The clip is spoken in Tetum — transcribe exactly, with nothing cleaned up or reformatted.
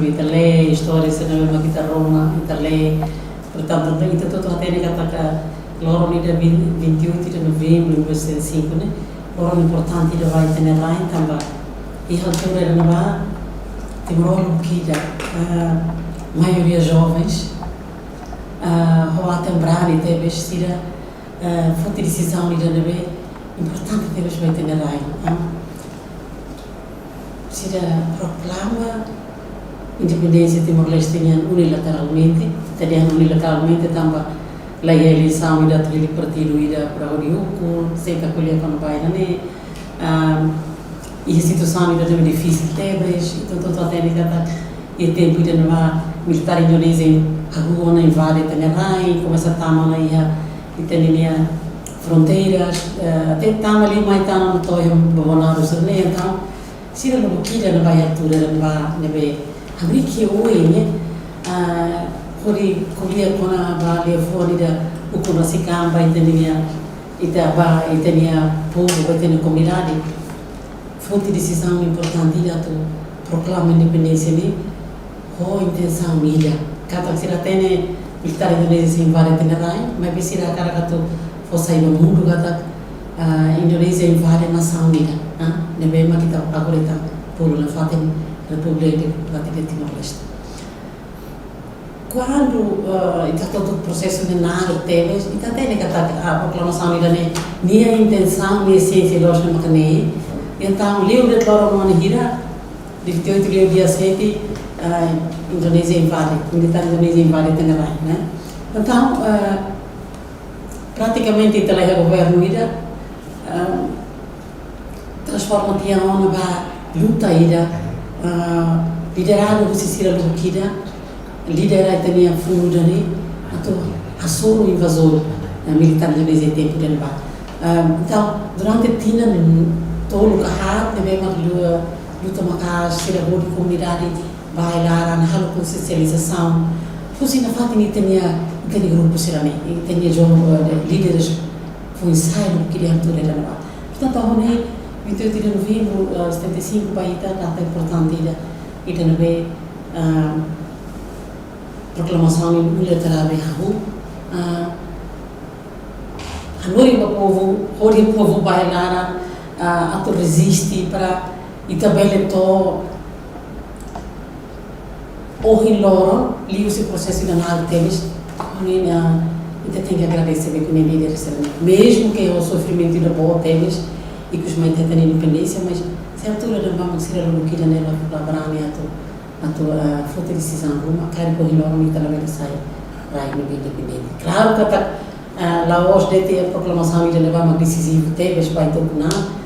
Ita lee istória sira ne'ebé mak ita rona, ita lee. Portantu, ita hotu hatene katak loron ida vinte, vinte e oito de novembro de mil novecentos e setenta e cinco ne'e loron importante ida ba ita-nia rain, tanba iha altura ne'ebá timoroan lubuk ida, ah, maioria jovens, ah, ho aten brani tebes sira, ah, foti desizaun ida ne'ebé importante tebes ba ita-nia rain, ah. Sira proklama independénsia Timor-Leste nian unilateralmente. Ita dehan unilateralmente tanba la iha eleisaun ida atu hili partidu ida para hodi ukun, sei ita ko'alia kona-ba ida-ne'e. Ah, iha situasaun ida ne'ebé difisil tebes, entaun hotu hatene katak iha tempu ida ne'ebá militár Indonézia hahú ona invade ita-nia rain, komesa tama ona iha ita-nia fronteiras, eh, até tama liu mai tan ona to'o iha Bobonaro sira-ne'e, entaun sira lubuk ida ne'ebá iha altura ne'ebá ne'ebé hamriik iha oin, eh, ah, hodi ko'alia kona-ba liafuan ida ukun rasik an ba ita-nia, ita ba ita-nia povu, ba ita-nia komunidade. Foti desizaun importante ida atu proklama independénsia ne'e ho intensaun ida. Katak sira hatene militár Indonézia sei invade ita-nia rain, maibé sira hakarak atu fó sai ba mundu katak, ah, Indonézia invade nasaun ida, ah, ne'ebé mak ita agora ita bolu nafatin Repúblika Demokrátika Timor-Leste. Kuandu, eh, ita hotu prosesu ne'e naruk tebes, ita hatene katak proklamasaun ida-ne'e, nia intensaun, nia esénsia loos ne'e mak ne'e. Entaun, liu de'it loron nonu hira, dia vinte e oito, liu dia sete, eh, Indonézia invade, militár Indonézia invade ita-nia rain, ne'e? Entaun, eh, pratikamente ita la iha governu ida, eh, transforma tiha ona ba luta ida, ah, lideradu husi sira lubuk ida, lidera ita-nia funu ida-ne'e, atu hasoru invazór, ah, militár Indonézia tempu ida ne'ebá. Ah, entaun, durante tinan tolu ka haat, ne'ebé mak lu-, luta maka'as, sira hodi komunidade ba iha laran, halo konsiensializasaun. Husi nafatin ita-nia, ita-nia grupu sira-ne'e, ita-nia joven, eh, líderes foin-sa'e lubuk ida iha altura ida ne'ebá. Portantu, ha'u hanoin, vinte e oito de novembro, eh, setenta e cinco ba ita, data importante ida, ida ne'ebé, ah, proklamasaun ne'e mulher terabe hahú, ah, hanorin ba povu, hodi povu ba iha laran, ah, atu reziste para ita bele to'o ohin loron, liuhusi prosesu ida naruk tebes, ha'u hanoin, ah, ita tenke agradese ba ita-nia líder sira-ne'e. Mezmu ke ho sofrimentu ida boot tebes, ikus mai ita hetan independénsia, mas iha altura ne'ebá mak sira lubuk ida-ne'e la, la brani atu, atu, ah, foti desizaun ruma, karik ohin loron ita labele sai rain ne'ebé independente. Klaru katak, ah, la'ós de'it proklamasaun ida ne'ebá mak desizivu tebes ba ita ukun an,